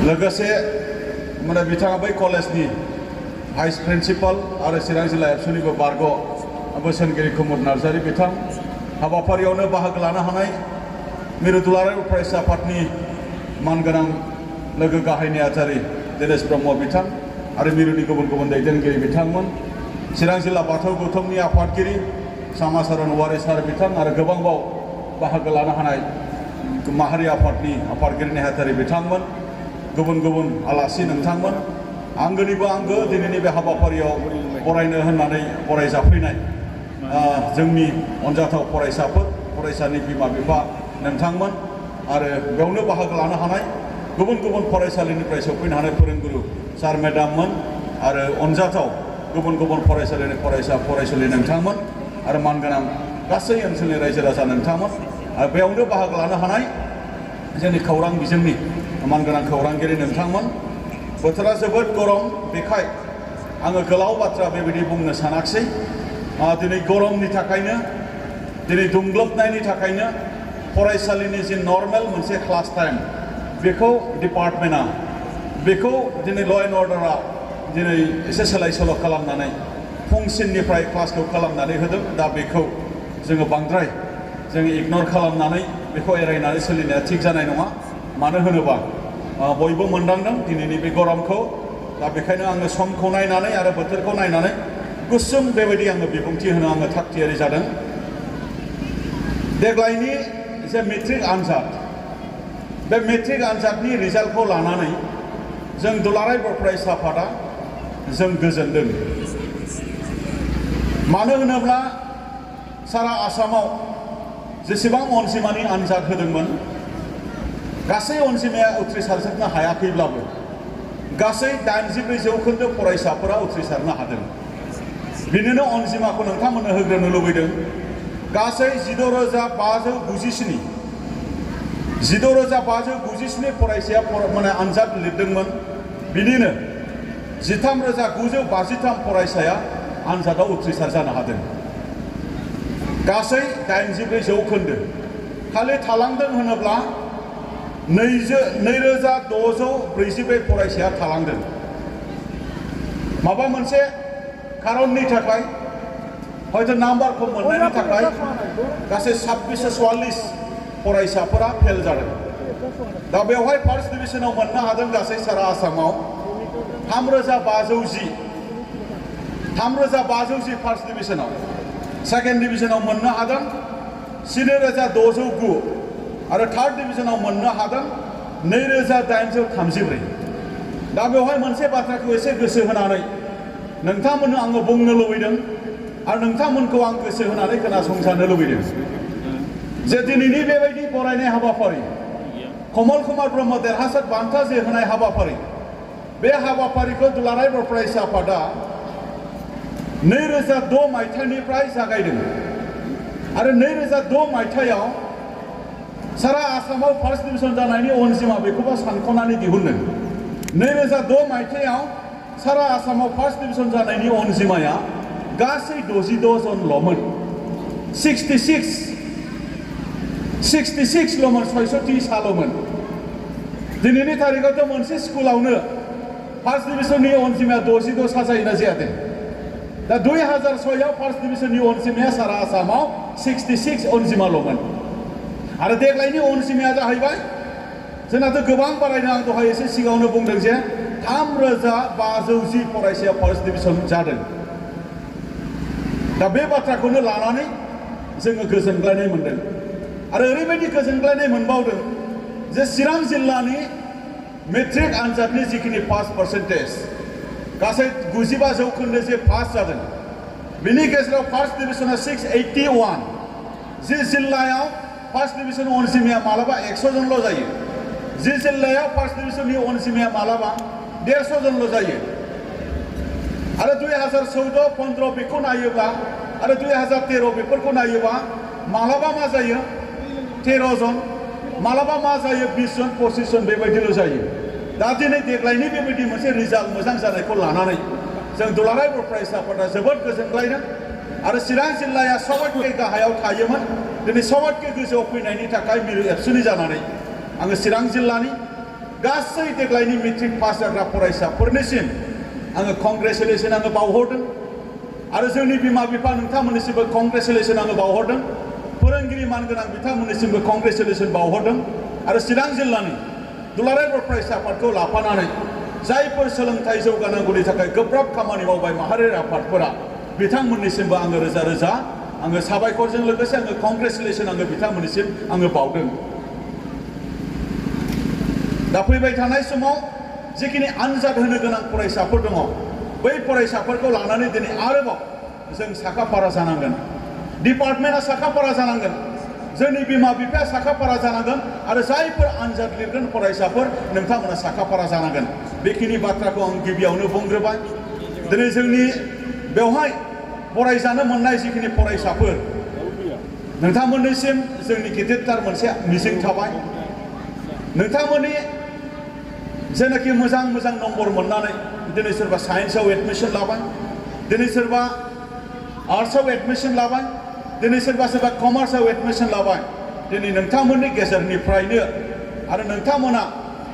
लोगोसे माने बिथाङा बै कलेजनि भाइस प्रिन्सिपाल आरो चिरां जिल्ला एबसुनिबो बारग' बोसोनगिरि कुमुद नार्जारी बिथां हाबाफारियावनो बाहागो लानो हानाय मिरु दुलाराय फरायसा आफादनि मानगोनां लोगो गाहाय नेहाथारि दिनेश ब्रह्म बिथां आरो मिरुनि गुबुन गुबुन दैदेनगिरि बिथांमोन चिरां जिल्ला बाथौ गौथुमनि आफादगिरि सामाचरन औवारी सार बिथां आरो गोबांबाव बाहागो लानो हानाय माहारि आफादनि आफादगिरि नेहाथारि बिथांमोन गुबुन गुबुन आलासि नोंथांमोन आंगोनिबो आंगो दिनैनि बे हाबाफारियाव बरायनो होननानै बरायजाफैनाय जोंनि अनजाथाव फरायसाफोर फरायसानि बिमा बिफा नोंथांमोन आरो बेयावनो बाहागो लानो हानाय गुबुन गुबुन फरायसालिनिफ्राय सौफैनो हानाय फोरोंगुरु सार मेडाममोन आरो अनजाथाव गुबुन गुबुन फरायसालिनि फरायसा फरायसुलि नोंथांमोन आरो मानगोनां गासै ओनसोलनि रायजो राजा नोंथांमोन आरो बेयावनो बाहागो लानो हानाय जोंनि खौरां बिजोंनि मानगोनां खौरांगिरि नोंथांमोन बोथोरा जोबोद गरम बेखाय आङो गोलाव बाथ्रा बेबायदि बुंनो सानाखिसै दिनै गरमनि थाखायनो दिनै दुंग्लोबनायनि थाखायनो फरायसालिनि जि नर्मेल मोनसे क्लास टाइम बेखौ डिपार्टमेन्टआ बेखौ दिनै ल' एन्ड अर्डारा दिनै एसे सोलाय सोल' खालामनानै फुंसिननिफ्राय क्लासखौ खालामनानै होदों दा बेखौ जोङो बांद्राय जोङो इगनर खालामनानै बेखौ एरायनानै सोलिनाया थिग जानाय नङा मानो होनोबा बयबो मोनदांदों दिनैनि बे गरमखौ दा बेखायनो आङो समखौ नायनानै आरो बोथोरखौ नायनानै गुसुं बेबायदि आङो बिबुंथि होनो आङो थाग थियारि जादों देग्लायनि जे मेट्रिक आनजाद बे मेट्रिक आनजादनि रिजाल्टखौ लानानै जों दुलाराय बर' फरायसा आफादा जों गोजोनदों मानो होनोब्ला सारा आसामाव जेसेबां अनजिमानि आनजाद होदोंमोन गासै अनजिमाया उथ्रिसारजोबनो हायाखैब्लाबो गासै 84% फरायसाफोरा उथ्रिसारनो हादों बिनिनो अनजिमाखौ नोंथांमोननो होग्रोनो लुबैदों गासै 16,597 फरायसाया माने आनजाद लिरदोंमोन बिनिनो 13,953 फरायसाया आनजादाव उथ्रिसार जानो हादों गासै 84% खालि थालांदों होनोब्ला 2,640 फरायसाया थालांदों माबा मोनसे खारननि थाखाय हयथ' नाम्बारखौ मोननायनि थाखाय गासै 2644 फरायसाफोरा फेल जादों दा बेवहाय फार्स्ट डिभिजनाव मोननो हादों गासै सारा आसामाव 3,510 फार्स्ट डिभिजनाव सेकेन्ड डिभिजनाव मोननो हादों 4,609 आरो थार्ड डिभिजनाव मोननो हादों 2,834 दा बेवहाय मोनसे बाथ्राखौ एसे गोसो होनानै नोंथांमोननो आङो बुंनो लुबैदों आरो नोंथांमोनखौ आं गोसो होनानै खोनासंजानो लुबैदों जे दिनैनि बेबायदि बरायनाय हाबाफारि कमल कुमार ब्रह्म देरहासार बान्था जे होनाय हाबाफारि बे हाबाफारिखौ दुलाराय बर' फरायसा आफादा 2006 मायथाइनिफ्राय जागायदों आरो 2006 मायथाइयाव सारा आसामाव फार्स्ट डिभिजन जानायनि अनजिमा बेखौबो सानख'नानै दिहुनदों 2006 मायथाइयाव सारा आसामाव फार्स्ट डिभिजन जानायनि अनजिमाया गासै 66 जनल'मोन 66 ल'मोन 66 साल'मोन दिनैनि थारिखआवथ' मोनसे स्कुलावनो फार्स्ट डिभिजननि अनजिमाया 62 साजायोना जायाखै दा 2006आव फार्स्ट डिभिजननि अनजिमाया सारा आसामाव 66 अनजिमाल'मोन आरो देग्लायनि अनजिमाया जाहैबाय जोंनाथ' गोबां बारायनो आं दहाय एसे सिगाङावनो बुंदों जे 3,510 फरायसाया फार्स्ट डिभिजन जादों दा बे बाथ्राखौनो लानानै जोङो गोजोनग्लायनाय मोनदों आरो ओरैबायदि गोजोनग्लायनाय मोनबावदों जे चिरां जिल्लानि मेट्रिक आनजादनि जिखिनि पास पार्सेन्टेज गासै 95% जे पास जादों बिनि गेजेराव फार्स्ट डिभिजना 681 जि जिल्लायाव फार्स्ट डिभिजन अनजिमाया मालाबा 100 जनल' जायो जि जिल्लायाव फार्स्ट डिभिजननि अनजिमाया मालाबा 150 जनल' जायो आरो 2014-15 बेखौ नायोब्ला आरो 2013 बेफोरखौ नायोबा मालाबा मा जायो 13 जन मालाबा मा जायो 20 जन 25 जन बेबायदिल' जायो दा दिनै देग्लायनि बेबायदि मोनसे रिजाल्ट मोजां जानायखौ लानानै जों दुलाराय बर' फरायसा आफादा जोबोद गोजोनग्लायदों आरो चिरां जिल्लाया सबतके गाहायाव थायोमोन दिनै सबतके गोजौआव फैनायनि थाखाय मिरु एबसुनि जानानै आङो चिरां जिल्लानि गासै देग्लायनि मेट्रिक पास जाग्रा फरायसाफोरनिसिम आङो कंग्रेचुलेसन आङो बावहरदों आरो जोंनि बिमा बिफा नोंथांमोननिसिमबो कंग्रेचुलेसन आङो बावहरदों फोरोंगिरि मानगोनां बिथांमोननिसिमबो कंग्रेचुलेसन बावहरदों आरो चिरां जिल्लानि दुलाराय बर' फरायसा आफादखौ लाफानानै जायफोर सोलोंथाइ जौगानांगौनि थाखाय गोब्राब खामानि मावबाय माहारियारि आफादफोरा बिथांमोननिसिमबो आङो रोजा रोजा आङो साबायखरजों लोगोसे आङो कंग्रेचुलेसन आङो बिथांमोननिसिम आङो बावदों। दा फैबाय थानाय समाव जिखिनि आनजाद होनो गोनां फरायसाफोर दङ बै फरायसाफोरखौ लानानै दिनै आरोबाव जों साखाफारा जानांगोन डिपार्टमेन्टआ साखाफारा जानांगोन जोंनि बिमा बिफाया साखाफारा जानांगोन आरो जायफोर आनजाद लिरगोन फरायसाफोर नोंथांमोना साखाफारा जानांगोन बेखिनि बाथ्राखौ आं गिबियावनो बुंग्रोबाय। दिनै जोंनि बेवहाय फरायजानो मोननाय जिखिनि फरायसाफोर नोंथांमोननिसिम जोंनि गिदिरथार मोनसे मिजिं थाबाय नोंथांमोननि जेनाखि मोजां मोजां नम्बर मोननानै दिनै सोरबा साइन्सआव एडमिसन लाबाय दिनै सोरबा आर्ट्सआव एडमिसन लाबाय दिनै सोरबा सोरबा कमार्सआव एडमिसन लाबाय दिनै नोंथांमोननि गेजेरनिफ्रायनो आरो नोंथांमोना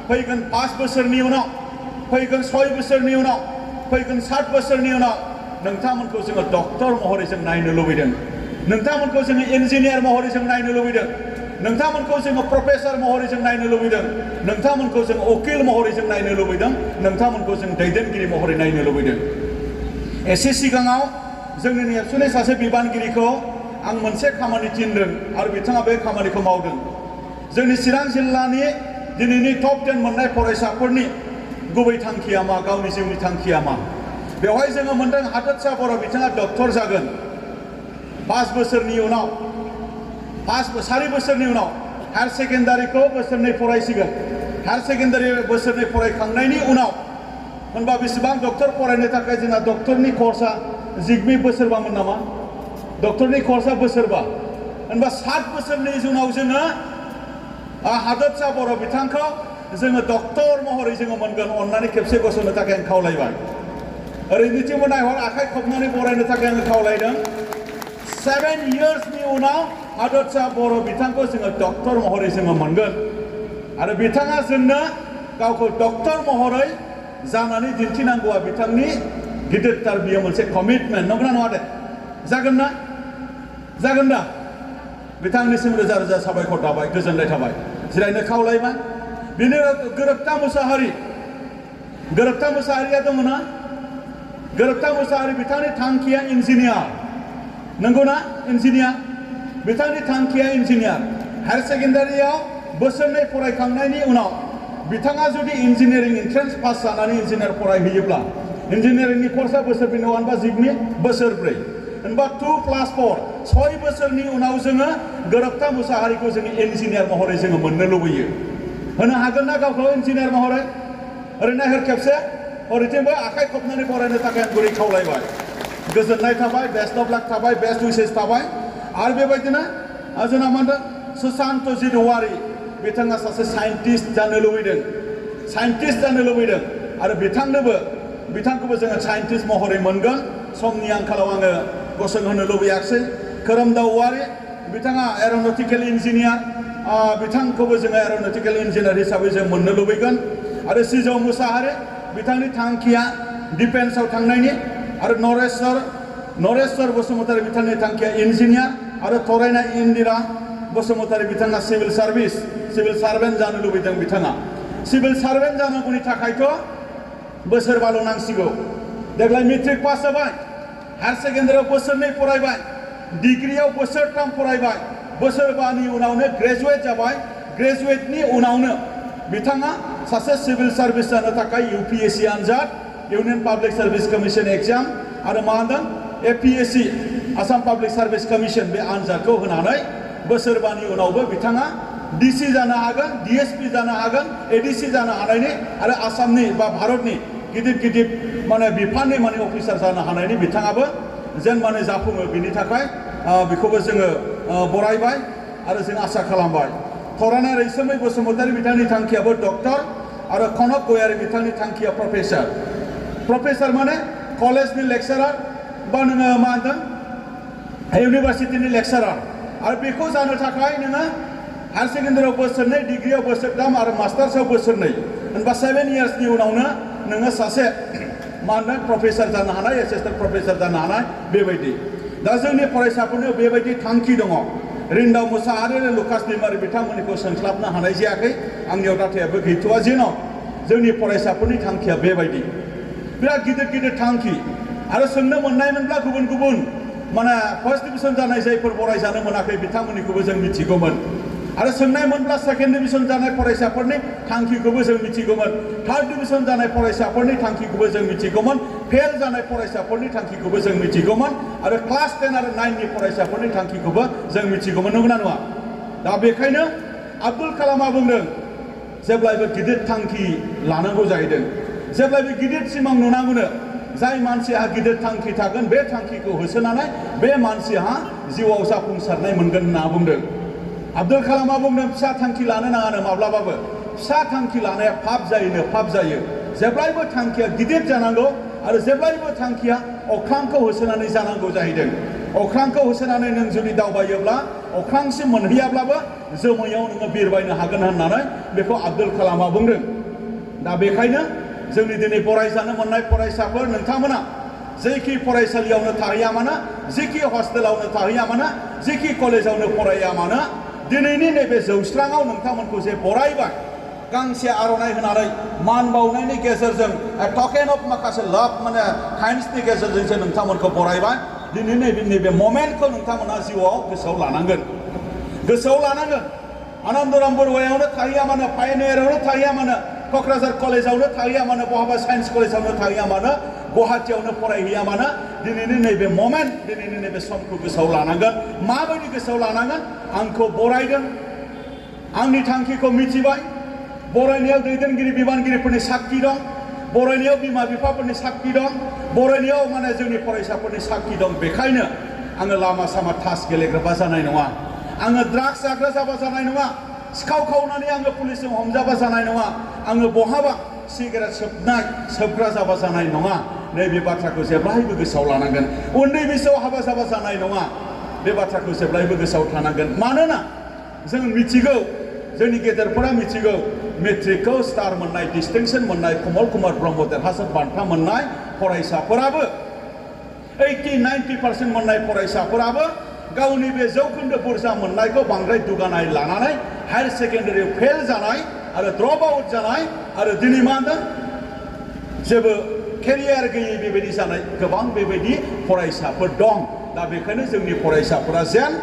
फैगोन 5 बोसोरनि उनाव फैगोन 6 बोसोरनि उनाव फैगोन 7 बोसोरनि उनाव नोंथांमोनखौ जोङो डक्टर महरै जों नायनो लुबैदों नोंथांमोनखौ जोङो इन्जिनियार महरै जों नायनो लुबैदों नोंथांमोनखौ जोङो प्रफेसर महरै जों नायनो लुबैदों नोंथांमोनखौ जों उकिल महरै जों नायनो लुबैदों नोंथांमोनखौ जों दैदेनगिरि महरै नायनो लुबैदों। एसे सिगाङाव जोंनि नेर्सोननि सासे बिबानगिरिखौ आं मोनसे खामानि थिनदों आरो बिथाङा बे खामानिखौ मावदों। जोंनि चिरां जिल्लानि दिनैनि टप 10 मोननाय फरायसाफोरनि गुबै थांखिया मा गावनि जिउनि थांखिया मा बेवहाय जोङो मोनदों हादोरसा बर' बिथाङा डक्टर जागोन 5 बोसोरनि उनाव 4 बोसोरनि उनाव हायार सेकेन्डारिखौ बोसोरनै फरायसिगोन हायार सेकेन्डारि बोसोरनै फरायखांनायनि उनाव होनबा बेसेबां डक्टर फरायनो थाखाय जोंना डक्टरनि कर्सआ जिगमि बोसोरबामोन नामा डक्टरनि कर्सआ बोसोरबा होनबा 7 बोसोरनि उनाव जोङो हादोरसा बर' बिथांखौ जोङो डक्टर महरै जोङो मोनगोन अननानै खेबसे गसंनो थाखाय आं खावलायबाय ओरैनिथिंबो नायहर आखाइ खबनानै बरायनो थाखाय आङो खावलायदों 7 इयार्सनि उनाव हादोरसा बर' बिथांखौ जोङो डक्टर महरै जोङो मोनगोन आरो बिथाङा जोंनो गावखौ डक्टर महरै जानानै दिन्थिनांगौआ बिथांनि गिदिरथार बियो मोनसे कमिटमेन्ट नंगौना नङा दे जागोन दा बिथांनिसिम रोजा रोजा साबायखर थाबाय गोजोननाय थाबाय जिरायनो खावलायबाय। बिनि गोरोबथा मुसाहारिया दङ ना गोरोबथा मुसाहारि बिथांनि थांखिया इन्जिनियार नंगौना इन्जिनियार बिथांनि थांखिया इन्जिनियार हायार सेकेन्डारियाव बोसोरनै फरायखांनायनि उनाव बिथाङा जुदि इन्जिनियारिं एन्ट्रेन्स पास जानानै इन्जिनियार फरायहैयोब्ला इन्जिनियारिंनि कर्सआ बोसोरब्रै नङा होनबा जिगनि बोसोरब्रै होनबा 2+4 6 बोसोरनि उनाव जोङो गोरोबथा मुसाहारिखौ जोङो इन्जिनियार महरै जोङो मोननो लुबैयो होनो हागोन ना गावखौ इन्जिनियार महरै ओरैनो हेर खेबसे ओरैथिंबो आखाइ खबनानै फरायनो थाखाय आं गुरै खावलायबाय गोजोननाय थाबाय बेस्ट अफ लाक थाबाय बेस्ट उइसेस थाबाय आरो बेबायदिनो जोंना मा होनदों सुशान्त जिदवारी बिथाङा सासे साइन्टिस्ट जानो लुबैदों आरो बिथांखौबो जोङो साइन्टिस्ट महरै मोनगोन समनि आंखालाव आङो गसं होनो लुबैयाखिसै। खोरोमदाव औवारी बिथाङा एर'नटिकेल इन्जिनियार बिथांखौबो जोङो एर'नटिकेल इन्जिनियार हिसाबै जों मोननो लुबैगोन आरो सिजौ मुसाहारि बिथांनि थांखिया डिफेन्सआव थांनायनि आरो नरेश्वर बसुमतारी बिथांनि थांखिया इन्जिनियार आरो थरायना इन्दिरा बसुमतारी बिथाङा सिभिल सार्भेन्ट जानो लुबैदों बिथाङा सिभिल सार्भेन्ट जानांगौनि थाखायथ' बोसोरबाल' नांसिगौ देग्लाय मेट्रिक पास जाबाय हायार सेकेन्डारियाव बोसोरनै फरायबाय डिग्रियाव बोसोरथाम फरायबाय बोसोरबानि उनावनो ग्रेजुवेट जाबाय ग्रेजुवेटनि उनावनो बिथाङा सासे सिभिल सार्भिस जानो थाखाय UPSC आनजाद union public service commission exam आरो मा होनदों APSC Assam public service commission बे आनजादखौ होनानै बोसोरबानि उनावबो बिथाङा DC जानो हागोन DSP जानो हागोन ADC जानो हानायनि आरो आसामनि बा भारतनि गिदिर माने बिफाननि माने अफिसार जानो हानायनि बिथाङाबो जेन माने जाफुङो बिनि थाखाय बेखौबो जोङो बरायबाय आरो जों आसा खालामबाय। थरायना रैसोमै बसुमतारी बिथांनि थांखियाबो डक्टर आरो कनक गयारी बिथांनि थांखिया प्रफेसार माने कलेजनि लेक्सारार बा नोङो मा होनदों इउनिभार्सिटिनि लेक्सारार आरो बेखौ जानो थाखाय नोङो हायार सेकेन्डारियाव बोसोरनै डिग्रियाव बोसोरथाम आरो मास्टार्सआव बोसोरनै होनबा 7 इयार्सनि उनावनो नोङो सासे मा होनो प्रफेसार जानो हानाय एसिस्टेन्ट प्रफेसार जानो हानाय बेबायदि दा जोंनि फरायसाफोरनो बेबायदि थांखि दङ रिन्दाव मोसाहारि आरो लुकास दैमारि बिथांमोनखौ सोंस्लाबनो हानाय जायाखै आंनियाव डाटायाबो गैथ'वा जेन' जोंनि फरायसाफोरनि थांखिया बेबायदि बिराद गिदिर गिदिर थांखि आरो सोंनो मोननायमोनब्ला गुबुन गुबुन माने फार्स्ट डिभिजन जानाय जायफोर फरायजानो मोनाखै बिथांमोननिखौबो जों मिथिगौमोन आरो सोंनाय मोनब्ला सेकेन्ड डिभिजन जानाय फरायसाफोरनि थांखिखौबो जों मिथिगौमोन थार्ड डिभिजन जानाय फरायसाफोरनि थांखिखौबो जों मिथिगौमोन फेल जानाय फरायसाफोरनि थांखिखौबो जों मिथिगौमोन आरो क्लास 10 आरो 9 नि फरायसाफोरनि थांखिखौबो जों मिथिगौमोन नंगौना नङा दा बेखायनो आब्दुल कालामआ बुंदों जेब्लायबो गिदिर थांखि लानांगौ जाहैदों जेब्लायबो गिदिर सिमां नुनांगौनो जाय मानसिहा गिदिर थांखि थागोन बे थांखिखौ होसोनानै बे मानसिहा जिउआव जाफुंसारनाय मोनगोन होनना बुंदों आब्दुल कालामआ बुंदों फिसा थांखि लानो नाङानो माब्लाबाबो फिसा थांखि लानाया पाप जायो जेब्लायबो थांखिया गिदिर जानांगौ आरो जेब्लायबो थांखिया अख्रांखौ होसोनानै जानांगौ जाहैदों अख्रांखौ होसोनानै नों जुदि दावबायोब्ला अख्रांसिम मोनहैयाब्लाबो जोमैयाव नोङो बिरबायनो हागोन होननानै बेखौ आब्दुल कालामआ बुंदों दा बेखायनो जोंनि दिनै बरायजानो मोननाय फरायसाफोर नोंथांमोना जेखि फरायसालियावनो थाहैया मानो जेखि हस्टेलावनो थाहैया मानो जेखि कलेजावनो फराया मानो दिनैनि नैबे जौस्राङाव नोंथांमोनखौ जे बरायबाय गांसे आर'नाइ होनानै मान बावनायनि गेजेरजों टकेन अफ माखासे लाभ माने काइन्डसनि गेजेरजोंसो नोंथांमोनखौ बरायबाय दिनै नैबे ममेन्टखौ नोंथांमोना जिउआव गोसोआव लानांगोन आनन्दराम बरुवायावनो थाहैया मानो पायनियारावनो थाहैया मानो क'क्राझार कलेजावनो थाहैया मानो बहाबा साइन्स कलेजावनो थाहैया मानो गुवाहाटीयावनो फरायहैया मानो दिनैनि नैबे ममेन्ट दिनैनि नैबे समखौ गोसोआव लानांगोन माबायदि गोसोआव लानांगोन आंखौ बरायदों आंनि थांखिखौ मिथिबाय बरायनायाव दैदेनगिरि बिबानगिरिफोरनि साखि दं बरायनायाव बिमा बिफाफोरनि साखि दं बरायनायाव माने जोंनि फरायसाफोरनि साखि दं बेखायनो आङो लामा सामा थास गेलेग्राबा जानाय नङा आङो ड्राग्स जाग्रा जाबा जानाय नङा सिखाव खावनानै आङो पुलिसजों हमजाबा जानाय नङा आङो बहाबा सिगारेट सोबग्रा जाबा जानाय नङा नैबे बाथ्राखौ जेब्लायबो गोसोआव लानांगोन उन्दै बैसोआव हाबा जाबा जानाय नङा बे बाथ्राखौ जेब्लायबो गोसोआव थानांगोन मानोना जों मिथिगौ जोंनि गेदेरफोरा मिथिगौ मेट्रिकखौ स्टार मोननाय डिस्टिंसन मोननाय कमल कुमार ब्रह्म देरहासार बान्था मोननाय फरायसाफोराबो 80-90% मोननाय फरायसाफोराबो गावनि बे जौखोन्दो बुरजा मोननायखौ बांद्राय दुगानाय लानानै हायार सेकेन्डारियाव फेल जानाय आरो ड्रप आउट जानाय आरो दिनै मा होनदों जेबो केरियार गैयै बेबायदि जानाय गोबां बेबायदि फरायसाफोर दं दा बेखायनो जोंनि फरायसाफोरा जेन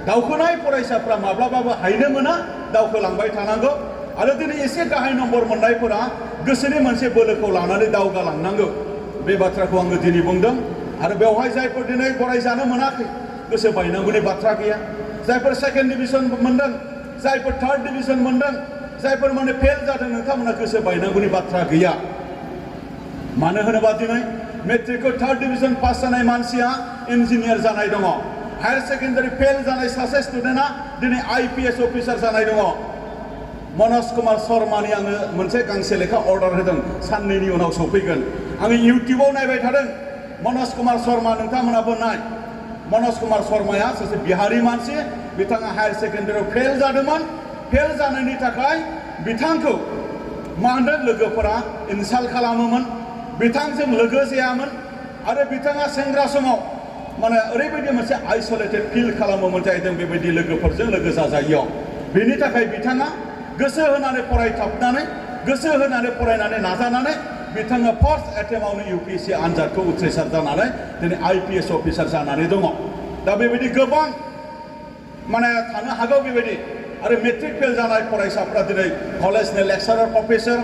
दावखोनाय फरायसाफ्रा माब्लाबाबो हायनो मोना दावखोलांबाय थानांगौ आरो दिनै एसे गाहाय नम्बर मोननायफोरा गोसोनि मोनसे बोलोखौ लानानै दावगालांनांगौ बे बाथ्राखौ आङो दिनै बुंदों आरो बेवहाय जायफोर दिनै फरायजानो मोनाखै गोसो बायनांगौनि बाथ्रा गैया जायफोर सेकेन्ड डिभिजन मोनदों जायफोर थार्ड डिभिजन मोनदों जायफोर माने फेल जादों नोंथांमोना गोसो बायनांगौनि बाथ्रा गैया मानो होनोबा दिनै मेट्रिकखौ थार्ड डिभिजन पास जानाय मानसिया इन्जिनियार जानाय दङ हायार सेकेन्डारि फेल जानाय सासे स्टुडेन्टआ दिनै IPS अफिसार जानाय दङ मनज कुमार शर्मानि आङो मोनसे गांसे लेखा अर्डार होदों साननैनि उनाव सफैगोन आङो इउटिउबाव नायबाय थादों मनज कुमार शर्मा नोंथांमोनाबो नाय मनज कुमार शर्माया सासे बिहारि मानसि बिथाङा हायार सेकेन्डारियाव फेल जादोंमोन फेल जानायनि थाखाय बिथांखौ मा होनदों लोगोफोरा इनसाल्ट खालामोमोन बिथांजों लोगो जायामोन आरो बिथाङा सेंग्रा समाव माने ओरैबायदि मोनसे आइसोलेटेड फिल खालामोमोन जाहैदों बेबायदि लोगोफोरजों लोगो जाजायियाव बेनि थाखाय बिथाङा गोसो होनानै फरायथाबनानै गोसो होनानै फरायनानै नाजानानै बिथाङा फार्स्ट एटेम्पआवनो UPSC आनजादखौ उथ्रिसार जानानै दिनै IPS अफिसार जानानै दङ दा बेबायदि गोबां माने थानो हागौ बेबायदि आरो मेट्रिक फेल जानाय फरायसाफ्रा दिनै कलेजनि लेक्सारार प्रफेसर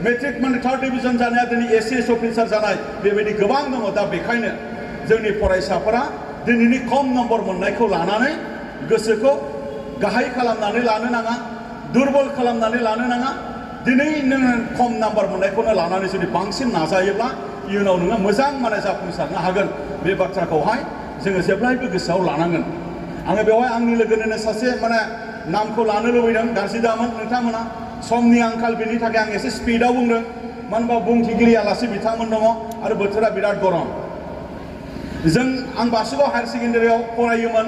मेट्रिक माने थार्ड डिभिजन जानाया दिनै ACS अफिसार जानाय बेबायदि गोबां दङ दा बेखायनो जोंनि फरायसाफोरा दिनैनि खम नम्बर मोननायखौ लानानै गोसोखौ गाहाय खालामनानै लानो नाङा दुरबल खालामनानै लानो नाङा दिनै नोङो खम नाम्बार मोननायखौनो लानानै जुदि बांसिन नाजायोब्ला इयुनाव नोङो मोजां माने जाफुंसारनो हागोन बे बाथ्राखौहाय जोङो जेब्लायबो गोसोआव लानांगोन आङो बेवहाय आंनि लोगोनिनो सासे माने नामखौ लानो लुबैदों गाज्रि दामोन नोंथांमोना समनि आंखाल बेनि थाखाय आं एसे स्पिडआव बुंदों मानो होनबा बुंथिगिरि आलासि बिथांमोन दङ आरो बोथोरा बिराद गरम आं बासुगाव हायार सेकेन्डारियाव फरायोमोन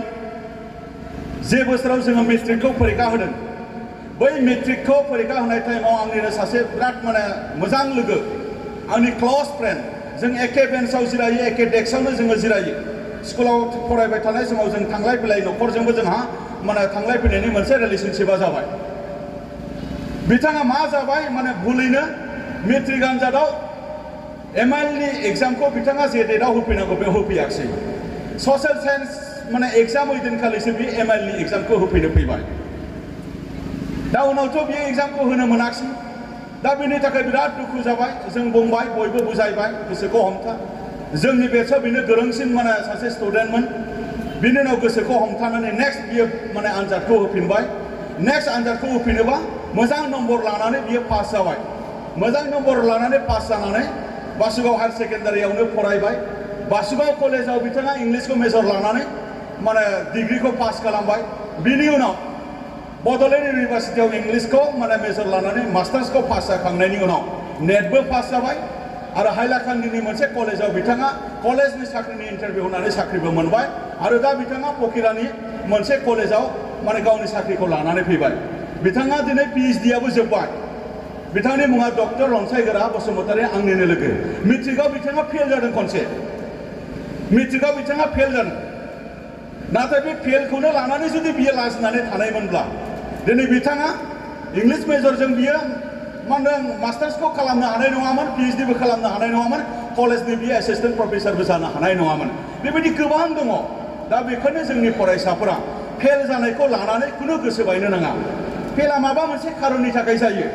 जे बोसोराव जोङो मेट्रिकखौ फरिखा होदों बै मेट्रिकखौ फरिखा होनाय टाइमाव आंनिनो सासे बिराद माने मोजां लोगो आंनि क्ल'ज फ्रेन्ड जों एखे बेन्चआव जिरायो एखे डेस्कआवनो जोङो जिरायो स्कुलाव फरायबाय थानाय समाव जों थांलाय फैलाय न'खरजोंबो जोंहा माने थांलाय फैलायनि मोनसे रिलेशनशिपा जाबाय बिथाङा मा जाबाय माने भुलैनो मेट्रिक आनजादाव एमआइएलनि एग्जामखौ बिथाङा जे डेटआव होफैनांगौ बेयाव होफैयाखिसै ससियेल साइन्स माने एग्जाम ओइदिनखालिसो बे एमआइएलनि एग्जामखौ होफैनो फैबाय दा उनावथ' बियो एग्जामखौ होनो मोनाखिसै दा बेनि थाखाय बिराद दुखु जाबाय जों बुंबाय बयबो बुजायबाय गोसोखौ हमथा जोंनि बेटसआव बेनो गोरोंसिन माने सासे स्टुडेन्टमोन बिनि उनाव गोसोखौ हमथानानै नेक्स्ट बियो माने आनजादखौ होफिनबाय नेक्स्ट आनजादखौ होफिनोबा मोजां नम्बर लानानै बियो पास जाबाय मोजां नम्बर लानानै पास जानानै बासुगाव हायार सेकेन्डारियावनो फरायबाय बासुगाव कलेजाव बिथाङा इंलिसखौ मेजर लानानै माने डिग्रीखौ पास खालामबाय बिनि उनाव बड'लेण्ड इउनिभार्सिटियाव इंलिसखौ माने मेजर लानानै मास्टार्सखौ पास जाखांनायनि उनाव नेटबो पास जाबाय आरो हाइलाकान्दिनि मोनसे कलेजाव बिथाङा कलेजनि साख्रिनि इन्टारभिउ होनानै साख्रिबो मोनबाय आरो दा बिथाङा पकिरानि मोनसे कलेजाव माने गावनि साख्रिखौ लानानै फैबाय बिथाङा दिनै पिएइचडिआबो जोब्बाय बिथांनि मुङा डक्टर रनसायगोरा बसुमतारी आंनिनो लोगो मेट्रिकआव बिथाङा फेल जादों खनसे मेट्रिकआव बिथाङा फेल जादों नाथाय बे फेलखौनो लानानै जुदि बियो लाजिनानै थानायमोनब्ला दिनै बिथाङा इंलिस मेजरजों बियो मा होनदों मास्टार्सखौ खालामनो हानाय नङामोन पिएइचडिबो खालामनो हानाय नङामोन कलेजनि बियो एसिस्टेन्ट प्रफेसारबो जानो हानाय नङामोन बेबायदि गोबां दङ दा बेखायनो जोंनि फरायसाफोरा फेल जानायखौ लानानै खुनु गोसो बायनो नाङा फेला माबा मोनसे खारननि थाखाय जायो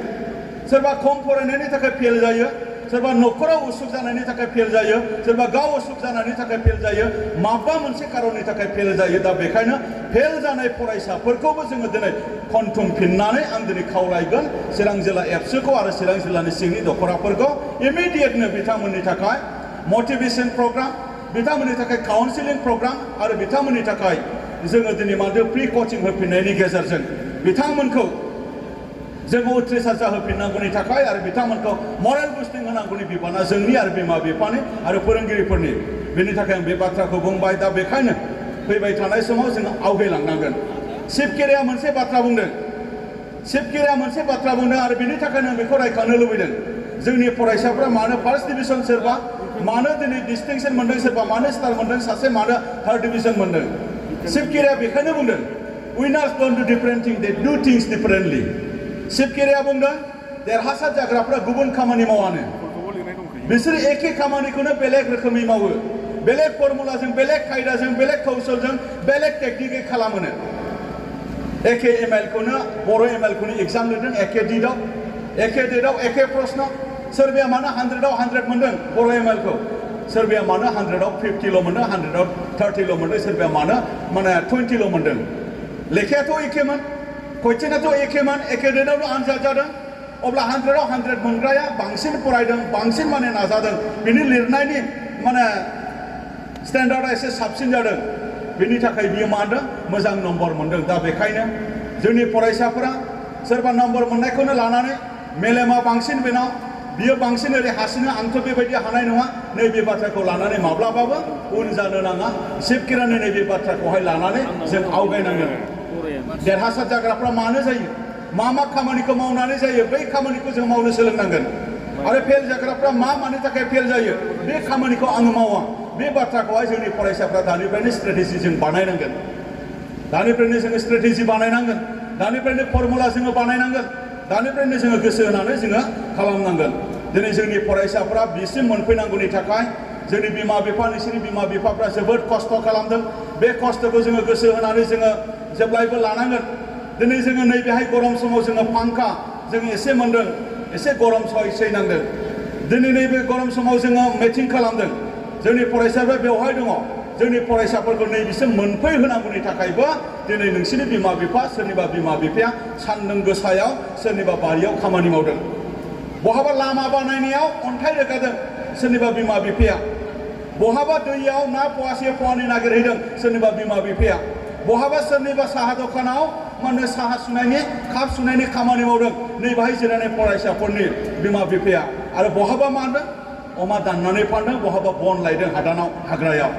सोरबा खम फरायनायनि थाखाय फेल जायो सोरबा न'खराव उसुख जानायनि थाखाय फेल जायो सोरबा गाव उसुख जानायनि थाखाय फेल जायो माबा मोनसे खारननि थाखाय फेल जायो दा बेखायनो फेल जानाय फरायसाफोरखौबो जोङो दिनै खनथुमफिननानै आं दिनै खावलायगोन चिरां जिल्ला एबसुखौ आरो चिरां जिल्लानि सिंनि दख'राफोरखौ इमिडियेटनो बिथांमोननि थाखाय मटिभेसन प्रग्राम बिथांमोननि थाखाय काउन्सिलिं प्रग्राम आरो बिथांमोननि थाखाय जोङो दिनै मादो प्रि कचिं होफिननायनि गेजेरजों बिथांमोनखौ जोङो उथ्रिसार जाहोफिननांगौनि थाखाय आरो बिथांमोनखौ मरेल बुस्टिं होनांगौनि बिबाना जोंनि आरो बिमा बिफानि आरो फोरोंगिरिफोरनि बेनि थाखाय आं बे बाथ्राखौ बुंबाय दा बेखायनो फैबाय थानाय समाव जोङो आवगायलांनांगोन शिबकेरिया मोनसे बाथ्रा बुंदों शिबकेरिया मोनसे बाथ्रा बुंदों आरो बेनि थाखायनो आं बेखौ रायखांनो लुबैदों जोंनि फरायसाफ्रा मानो फार्स्ट डिभिजन सोरबा मानो दिनै डिस्टिंक्सन मोनदों सोरबा मानो स्टार मोनदों सासे मानो थार्ड डिभिजन मोनदों शिबकेरिया बेखायनो बुंदों winners don't do different things they do things differently शिबकेरिया बुंदों देरहासार जाग्राफ्रा गुबुन खामानि मावानो बिसोर एखे खामानिखौनो बेलेग रोखोमै मावो बेलेग फर्मुलाजों बेलेग खायदाजों बेलेग कौशलजों बेलेग टेकनिकै खालामोनो एखे एमआइएलखौनो बर' एमआइएलखौनो एग्जाम लिरदों एखे डेटआव एखे प्रश्न सोरबाया मानो 100आव 100 मोनदों बर' एमआइएलखौ सोरबाया मानो 100आव 50ल' मोनदों 100आव 30ल' मोनदों सोरबाया मानो माने 20ल' मोनदों लेखायाथ' एखेमोन कुइसनाथ' एखेमोन एखे डेटआवनो आनजाद जादों अब्ला 100आव 100 मोनग्राया बांसिन फरायदों बांसिन माने नाजादों बिनि लिरनायनि माने स्टेन्डार्डआ एसे साबसिन जादों बिनि थाखाय बियो मा होनदों मोजां नम्बर मोनदों दा बेखायनो जोंनि फरायसाफोरा सोरबा नम्बर मोननायखौनो लानानै मेलेमा बांसिन बेनाव बियो बांसिन ओरै हासिनो आंथ' बेबायदि हानाय नङा नैबे बाथ्राखौ लानानै माब्लाबाबो उन जानो नाङा शिबकेरियानि नैबे बाथ्राखौहाय लानानै जों आवगायनांगोन देरहासार जाग्राफ्रा मानो जायो मा खामानिखौ मावनानै जायो बै खामानिखौ जों मावनो सोलोंनांगोन आरो फेल जाग्राफ्रा मानि थाखाय फेल जायो बे खामानिखौ आङो मावा बे बाथ्राखौहाय जोंनि फरायसाफ्रा दानिफ्रायनो स्ट्रेटेजि जों बानायनांगोन दानिफ्रायनो जोङो स्ट्रेटेजि बानायनांगोन दानिफ्रायनो फर्मुला जोङो बानायनांगोन दानिफ्रायनो जोङो गोसो होनानै जोङो खालामनांगोन दिनै जोंनि फरायसाफ्रा बिसिम मोनफैनांगौनि थाखाय जोंनि बिमा बिफा नोंसोरनि बिमा बिफाफ्रा जोबोद खस्थ' खालामदों बे खस्थ'खौ जोङो गोसो होनानै जोङो जेब्लायबो लानांगोन दिनै जोङो नैबेहाय गरम समाव जोङो फांखा जोङो एसे मोनदों एसे गरम सैनांदों दिनै नैबे गरम समाव जोङो मिटिं खालामदों जोंनि फरायसाफ्रा बेवहाय दङ जोंनि फरायसाफोरखौ नैबेसिम मोनफैहोनांगौनि थाखायबो दिनै नोंसोरनि बिमा बिफा सोरनिबा बिमा बिफाया सान्दुं गोसायाव सोरनिबा बारियाव खामानि मावदों बहाबा लामा बानायनायाव अन्थाइ रोगादों सोरनिबा बिमा बिफाया बहाबा दैयाव ना फवासे फवानै नागिरहैदों सोरनिबा बिमा बिफाया बहाबा सोरनिबा साहा दखानाव माने साहा सुनायनि काप सुनायनि खामानि मावदों नैबाहाय जिरायनाय फरायसाफोरनि बिमा बिफाया आरो बहाबा मा होनदों अमा दाननानै फानदों बहाबा बन लायदों हादानाव हाग्रायाव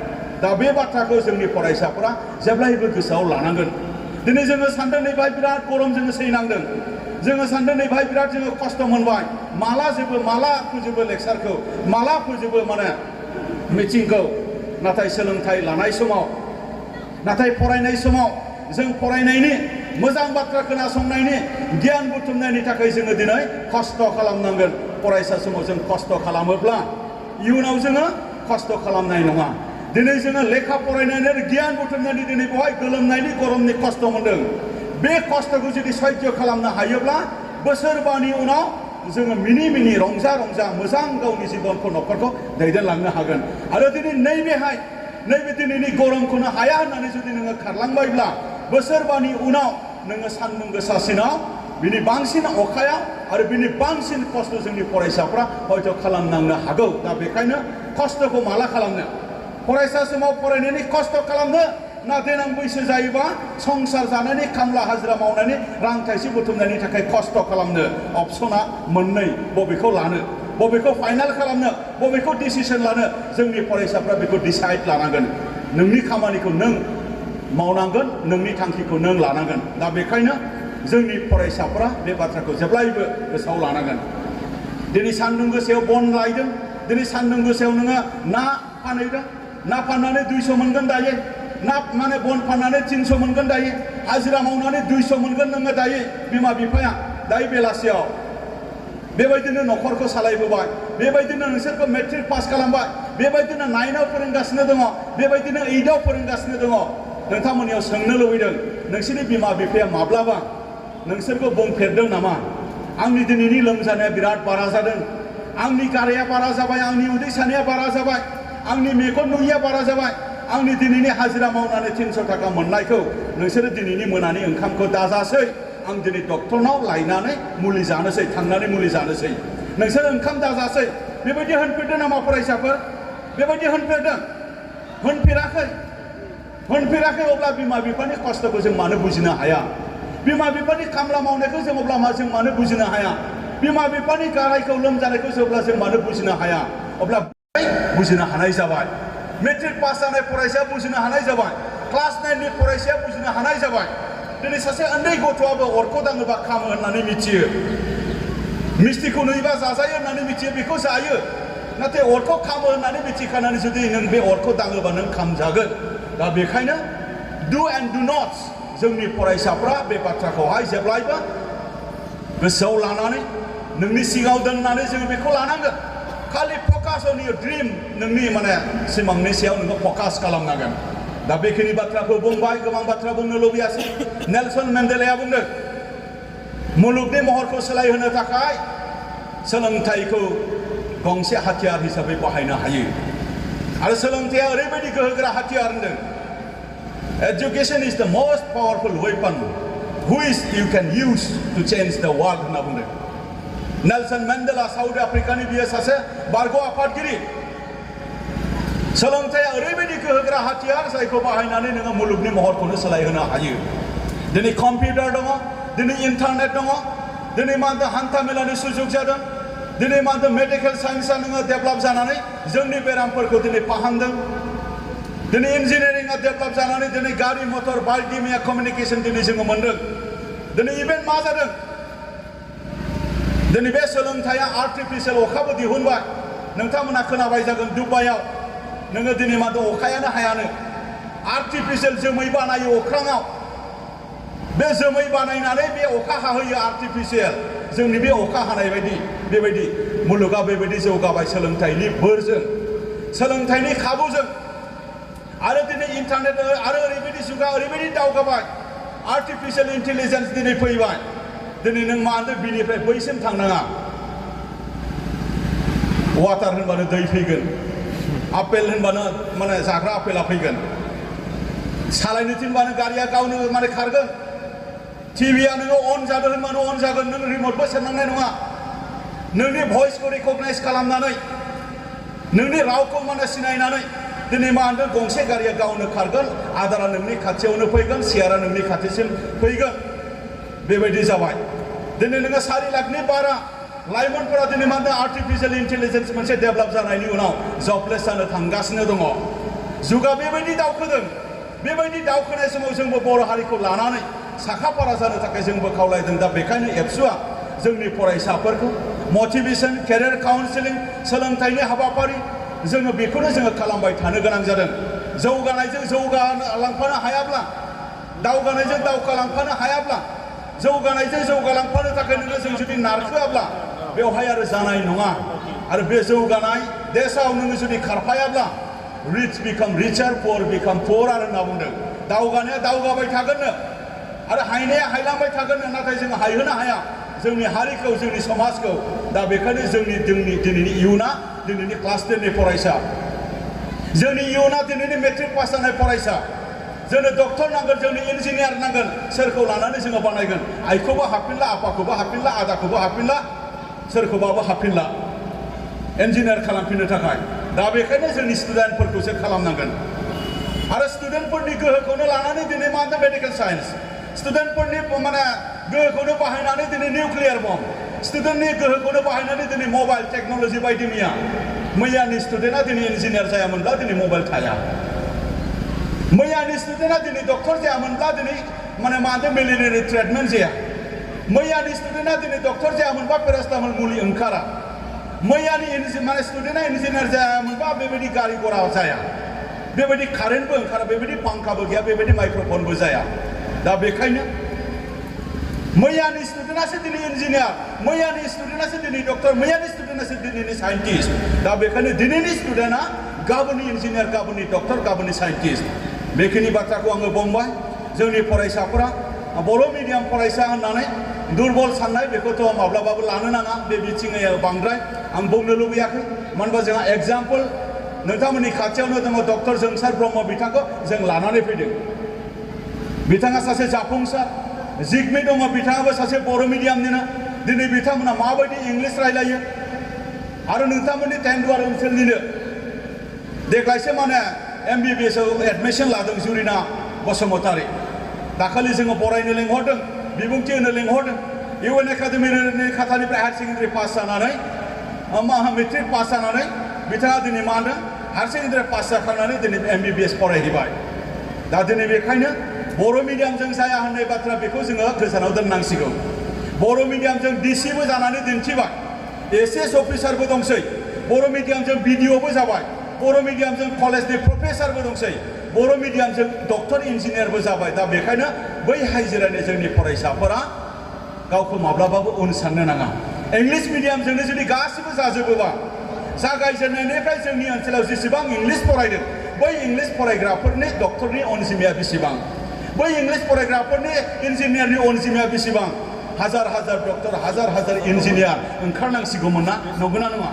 दा बे बाथ्राखौ जोंनि फरायसाफोरा जेब्लायबो गोसोआव लानांगोन दिनै जोङो सानदों नैबाहाय बिराद गरम जोङो सैनांदों जोङो सानदों नै भाई बिराद जोङो खस्थ' मोनबाय माला फोजोबो लेक्सारखौ माला फोजोबो माने मिटिंखौ नाथाय सोलोंथाइ लानाय समाव नाथाय फरायनाय समाव जों फरायनायनि मोजां बाथ्रा खोनासंनायनि गियान बुथुमनायनि थाखाय जोङो दिनै खस्थ' खालामनांगोन फरायसा समाव जों खस्थ' खालामोब्ला इयुनाव जोङो खस्थ' खालामनाय नङा दिनै जोङो लेखा फरायनानै गियान बुथुमनानै दिनै बेवहाय गोलोमनायनि गरमनि खस्थ' मोनदों बे खस्थ'खौ जुदि सह्य खालामनो हायोब्ला बोसोरबानि उनाव जोङो मिनि रंजा मोजां गावनि जिबनखौ न'खरखौ दैदेनलांनो हागोन आरो दिनै नैबे दिनैनि गरमखौनो हाया होननानै जुदि नोङो खारलांबायब्ला बोसोरबानि उनाव नोङो सान्दुं गोसासिनाव बिनि बांसिन अखायाव आरो बिनि बांसिन खस्थ' जोंनि फरायसाफ्रा हयथ' खालामनांनो हागौ दा बेखायनो खस्थ'खौ माला खालामनो फरायसा समाव फरायनायनि खस्थ' खालामनो ना देनां बैसो जायोबा संसार जानायनि खामला हाजिरा मावनानै रां थाइसे बुथुमनायनि थाखाय खस्थ' खालामनो अपसना मोननै बबेखौ लानो बबेखौ फाइनाल खालामनो बबेखौ डिसिसन लानो जोंनि फरायसाफ्रा बेखौ डिसाइड लानांगोन नोंनि खामानिखौ नों मावनांगोन नोंनि थांखिखौ नों लानांगोन दा बेखायनो जोंनि फरायसाफ्रा बे बाथ्राखौ जेब्लायबो गोसोआव लानांगोन दिनै सान्दुं गोसायाव बन लायदों दिनै सान्दुं गोसायाव नोङो ना फानहैदों ना फाननानै 200 मोनगोन दायो ना माने बन फाननानै 300 मोनगोन दायो हाजिरा मावनानै 200 मोनगोन नोङो दायो बिमा बिफाया दायो बेलासियाव बेबायदिनो न'खरखौ सालायबोबाय बेबायदिनो नोंसोरखौ मेट्रिक पास खालामबाय बेबायदिनो 9आव फोरोंगासिनो दङ बेबायदिनो 8आव फोरोंगासिनो दङ नोंथांमोननियाव सोंनो लुबैदों नोंसोरनि बिमा बिफाया माब्लाबा नोंसोरखौ बुंफेरदों नामा आंनि दिनैनि लोमजानाया बिराद बारा जादों आंनि गाराया बारा जाबाय आंनि उदै सानाया बारा जाबाय आंनि मेगन नुयिया बारा जाबाय आंनि दिनैनि हाजिरा मावनानै 300 थाखा मोननायखौ नोंसोरो दिनैनि मोनानि ओंखामखौ दाजासै आं दिनै डक्टरनाव लायनानै मुलि जानोसै थांनानै मुलि जानोसै नोंसोर ओंखाम दाजासै बेबायदि होनफेरदों नामा फरायसाफोर बेबायदि होनफेरदों होनफेराखै अब्ला बिमा बिफानि खस्थ'खौ जों मानो बुजिनो हाया बिमा बिफानि खामला मावनायखौ जों अब्ला जों मानो बुजिनो हाया बिमा बिफानि गारायखौ लोमजानायखौ जेब्ला जों मानो बुजिनो हाया अब्ला बुजिनो हानाय जाबाय मेट्रिक पास जानाय फरायसाया बुजिनो हानाय जाबाय क्लास 9नि फरायसाया बुजिनो हानाय जाबाय दिनै सासे उन्दै गथ'आबो अरखौ दाङोबा खामो होननानै मिथियो मिस्थिखौ नुयोबा जाजायो होननानै मिथियो बेखौ जायो नाथाय अरखौ खामो होननानै मिथिखानानै जुदि नों बे अरखौ दाङोबा नों खामजागोन दा बेखायनो डु एन्ड डु नट्स जोंनि फरायसाफ्रा बे बाथ्राखौहाय जेब्लायबो गोसोआव लानानै नोंनि सिगाङाव दोननानै जोङो बेखौ लानांगोन खालि फकास अन योर ड्रिम नोंनि माने सिमांनि सायाव नोङो फकास खालामनांगोन दा बेखिनि बाथ्राखौ बुंबाय गोबां बाथ्रा बुंनो लुबैयासै नेलसन मेन्डेलाया बुंदों मुलुगनि महरखौ सोलायहोनो थाखाय सोलोंथाइखौ गंसे हाथियार हिसाबै बाहायनो हायो आरो सोलोंथाइया ओरैबायदि गोहोगोरा हाथियार होनदों education is the most powerful weapon which you can use to change the world होनना बुंदों नेलसन मेन्डेला साउथ आफ्रिकानि बियो सासे बारग' आफादगिरि सोलोंथाइया ओरैबायदि गोहोगोरा हाथियार जायखौ बाहायनानै नोङो मुलुगनि महरखौनो सोलायहोनो हायो दिनै कम्पिउटार दङ दिनै इन्टारनेट दङ दिनै मा होनदों हान्था मेलानि सुजुग जादों दिनै मा होनदों मेडिकेल साइन्सआ नोङो डेभेलप जानानै जोंनि बेरामफोरखौ दिनै फाहामदों दिनै इन्जिनियारिंआ डेभेलप जानानै दिनै गारि मटर बायदि मैया कमिउनिकेसन दिनै जोङो मोनदों दिनै इभेन मा जादों दिनै बे सोलोंथाइया आर्टिफिशियेल अखाबो दिहुनबाय नोंथांमोना खोनाबाय जागोन दुबाइयाव नोङो दिनै मा होनदों अखायानो हायानो आर्टिफिशियेल जोमै बानायो अख्राङाव बे जोमै बानायनानै बे अखा हाहोयो आर्टिफिशियेल जोंनि बे अखा हानाय बायदि बेबायदि मुलुगा बेबायदि जौगाबाय सोलोंथाइनि बोरजों सोलोंथाइनि खाबुजों आरो दिनै इन्टारनेट आरो ओरैबायदि जुगा ओरैबायदि दावगाबाय आर्टिफिशियेल इन्टेलिजेन्स दिनै फैबाय दिनै नों मा होनदों बिनिफ्राय बैसिम थांनाङा वाटार होनबानो दै फैगोन आपेल होनबानो माने जाग्रा आपेला फैगोन सालायनो थिनबानो गारिया गावनो माने खारगोन टिभिया नोङो अन जादों होनबानो अन जागोन नों रिमटबो सेरनांनाय नङा नोंनि भइसखौ रिकगनाइज खालामनानै नोंनि रावखौ माने सिनायनानै दिनै मा होनदों गंसे गारिया गावनो खारगोन आदारा नोंनि खाथियावनो फैगोन सियारा नोंनि खाथिसिम फैगोन बेबायदि जाबाय दिनै नोङो 4 लाखनि बारा लाइमोनफोरा दिनै मा होनदों आर्टिफिशियेल इन्टेलिजेन्स मोनसे डेभेलप जानायनि उनाव जबलेस जानो थांगासिनो दङ जुगा बेबायदि दावखोदों बेबायदि दावखोनाय समाव जोंबो बर' हारिखौ लानानै साखाफारा जानो थाखाय जोंबो खावलायदों। दा बेखायनो एबसुआ जोंनि फरायसाफोरखौ मटिभेसन, केरियार काउन्सिलिं, सोलोंथाइनि हाबाफारि जोङो बेखौनो जोङो खालामबाय थानो गोनां जादों। जौगानायजों जौगालांफानो हायाब्ला, दावगानायजों दावगालांफानो हायाब्ला, जौगानायजों जौगालांफानो थाखाय नोङो जों जुदि नारखोआब्ला बेवहाय आरो जानाय नङा। आरो बे जौगानाय देशाव नोङो जुदि खारफायाब्ला रिच बिकाम रिचार, पुअर बिकाम पुअर आरो होनना बुंदों। दावगानाया दावगाबाय थागोननो आरो हायनाया हायलांबाय थागोननो, नाथाय जोङो हायहोनो हाया जोंनि हारिखौ, जोंनि समाजखौ। दा बेखायनो जोंनि दिनैनि इयुना, दिनैनि क्लास 10नि फरायसा, जोंनि इयुना दिनैनि मेट्रिक पास जानाय फरायसा, जोंनो डक्टर नांगोन, जोंनो इन्जिनियार नांगोन। सोरखौ लानानै जोङो बानायगोन? आइखौबो हाबफिनला, आफाखौबो हाबफिनला, आदाखौबो हाबफिनला, सोरखौबाबो हाबफिनला इन्जिनियार खालामफिननो थाखाय। दा बेखायनो जोंनि स्टुडेन्टफोरखौसो खालामनांगोन। आरो स्टुडेन्टफोरनि गोहोखौनो लानानै दिनै मा होनदों? Medical science. स्टुडेन्टफोरनि माने गोहोखौनो बाहायनानै दिनै निउक्लियार बम्ब, स्टुडेन्टनि गोहोखौनो बाहायनानै दिनै मबाइल टेक्न'लजि बायदि मैया। मैयानि स्टुडेन्टआ दिनै इन्जिनियार जायामोनब्ला दिनै मबाइल थाया। मैयानि स्टुडेन्टआ दिनै डक्टर जायामोनब्ला दिनै माने मा होनदों? मेलेरियानि ट्रिटमेन्ट जाया। मैयानि स्टुडेन्टआ दिनै डक्टर जायामोनबा पेरासिटामल मुलि ओंखारा। मैयानि माने स्टुडेन्टआ इन्जिनियार जायामोनबा बेबायदि गारि घोड़ा जाया, बेबायदि कारेन्टबो ओंखारा, बेबायदि फांखाबो गैया, बेबायदि माइक्र'फनबो जाया। दा बेखायनो मैयानि स्टुडेन्टआसो दिनै इन्जिनियार, मैयानि स्टुडेन्टआसो दिनै डक्टर, मैयानि स्टुडेन्टआसो दिनैनि साइन्टिस्ट। दा बेखायनो दिनैनि स्टुडेन्टआ गाबोननि इन्जिनियार, गाबोननि डक्टर, गाबोननि साइन्टिस्ट। बेखिनि बाथ्राखौ आङो बुंबाय। जोंनि फरायसाफोरा बर' मिडियाम फरायसा होननानै दुरबल साननाय बेखौथ' माब्लाबाबो लानो नाङा। बे बिथिङै बांद्राय आं बुंनो लुबैयाखै। मानो होनबा जोंहा एग्जाम्पल नोंथांमोननि खाथियावनो दङ डक्टर जोंसार ब्रह्म, बिथांखौ जों लानानै फैदों। बिथाङा सासे जाफुंसार जिगमि दङ, बिथाङाबो सासे बर' मिडियामनिनो। दिनै बिथांमोना माबायदि इंलिस रायलायो। आरो नोंथांमोननि टेंगुवार ओनसोलनिनो देग्लायसो माने MBBS आव एडमिसन लादों जुरिना बसुमतारी। दाखालि जोङो बरायनो लेंहरदों, बिबुंथि होनो लेंहरदों। UN एकाडेमि खातानिफ्राय हायार सेकेन्डारि पास जानानै मेट्रिक पास जानानै बिथाङा दिनै मा होनदों? हायार सेकेन्डारि पास जाखांनानै दिनै MBBS फरायहैबाय। दा दिनै बेखायनो बर' मिडियामजों जाया होननाय बाथ्रा बेखौ जोङो गोजानाव दोननांसिगौ। बर' मिडियामजों DCबो जानानै दिन्थिबाय, SS अफिसारबो दंसै, बर' मिडियामजों BDOबो जाबाय, बर' मिडियामजों कलेजनि प्रफेसारबो दंसै, बर' मिडियामजों डक्टर इन्जिनियारबो जाबाय। दा बेखायनो बै हाइजिरानि जोंनि फरायसाफोरा गावखौ माब्लाबाबो उन साननो नाङा। इंलिस मिडियामजोंनो जुदि गासिबो जाजोबोबा, जागायजेननायनिफ्राय जोंनि ओनसोलाव जेसेबां इंलिस फरायदों, बै इंलिस फरायग्राफोरनि डक्टरनि अनजिमाया बेसेबां, बै इंलिस फरायग्राफोरनि इन्जिनियारनि अनजिमाया बेसेबां? हाजार हाजार डक्टर, हाजार हाजार इन्जिनियार ओंखारनांसिगौमोन ना? नंगौना नङा?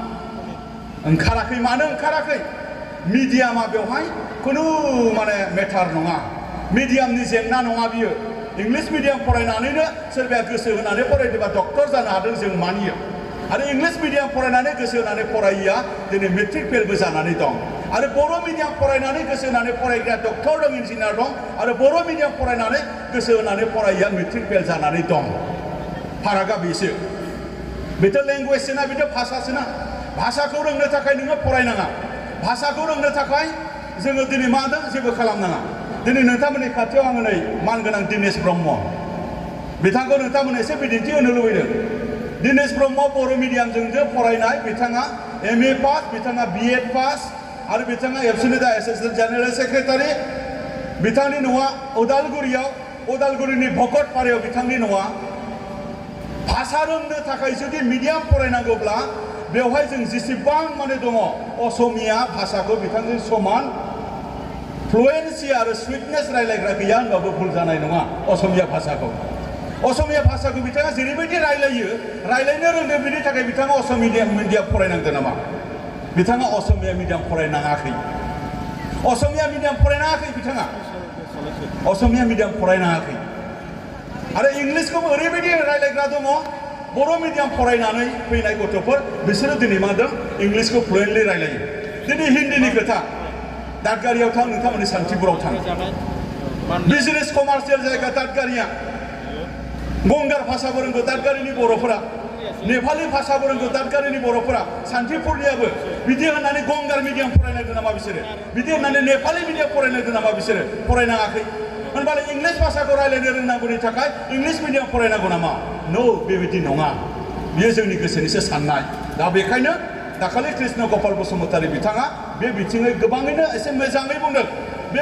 ओंखाराखै। मानो ओंखाराखै? मिडियामा बेवहाय खुनु माने मेटार नङा, मिडियामनि जेंना नङा बियो। इंलिस मिडियाम फरायनानैनो सोरबाया गोसो होनानै फरायदोंबा डक्टर जानो हादों, जों मानियो। आरो इंलिस मिडियाम फरायनानै गोसो होनानै फरायिया दिनै मेट्रिक फेलबो जानानै दं। आरो बर' मिडियाम फरायनानै गोसो होनानै फरायग्रा डक्टर दं, इन्जिनियार दं। आरो बर' मिडियाम फरायनानै गोसो होनानै फरायिया मेट्रिक फेल जानानै दं। फारागा बेसो। बेथ' लेंगुवेजसोना, बेथ' भाषासोना। भाषाखौ रोंनो थाखाय नोङो फरायनाङा, भाषाखौ रोंनो थाखाय जोङो दिनै मा होनदों? जेबो खालामनाङा। दिनै नोंथांमोननि खाथियाव आङो नै मानगोनां दिनेश ब्रह्म, बिथांखौ नोंथांमोन एसे बिदिन्थि होनो लुबैदों। दिनेश ब्रह्म बर' मिडियामजों फरायनाय, बिथाङा MA पास, बिथाङा BEd पास, आरो बिथाङा एबसुनि दा एसिस्टेन्ट जेनेरेल सेक्रेटारि। बिथांनि न'आ उदालगुरियाव, उदालगुरिनि भकतपारायाव बिथांनि न'आ। भाषा रोंनो थाखाय जुदि मिडियाम फरायनांगौब्ला बेवहाय जों जेसेबां माने दङ, असमिया भाषाखौ बिथांजों समान फ्लुएन्सि आरो स्विटनेस रायलायग्रा गैया होनबाबो भुल जानाय नङा। असमिया भाषाखौ बिथाङा जेरैबायदि रायलायो, रायलायनो रोंदों, बिनि थाखाय बिथाङा असमिया मिडियाम फरायनांदों नामा? बिथाङा असमिया मिडियाम फरायनाङाखै। असमिया मिडियाम फरायनाङाखै बिथाङा, असमिया मिडियाम फरायनाङाखै। आरो इंलिसखौबो ओरैबायदि रायलायग्रा दङ, बर' मिडियाम फरायनानै फैनाय गथ'फोर, बिसोरो दिनै मा होनदों? इंलिसखौ फ्लुएन्टलि रायलायो। दिनै हिन्दीनि खोथा, दादगारियाव थां, नोंथांमोननि सान्थिपुराव थां, बिजनेस कमार्सियेल जायगा दादगारिया। गंगार भाषाबो रोंगौ दादगारिनि बर'फोरा, नेपालि भाषाबो रोंगौ दादगारिनि बर'फोरा, सान्थिपुरनियाबो। बिदि होननानै गंगार मिडियाम फरायनांगौ नामा बिसोरो? बिदि होननानै नेपालि मिडियाम फरायनांगौ नामा बिसोरो? फरायनाङाखै। होनबालाय इंलिस भाषाखौ रायज्लायनो रोंनांगौनि थाखाय इंलिस मिडियाम फरायनांगौ नामा? नो, बेबायदि नङा। बियो जोंनि गोसोनिसो साननाय। दा बेखायनो दाखालि कृष्ण गपाल बसुमतारी बिथाङा बे बिथिङै गोबाङैनो एसे मोजाङै बुंदों। बे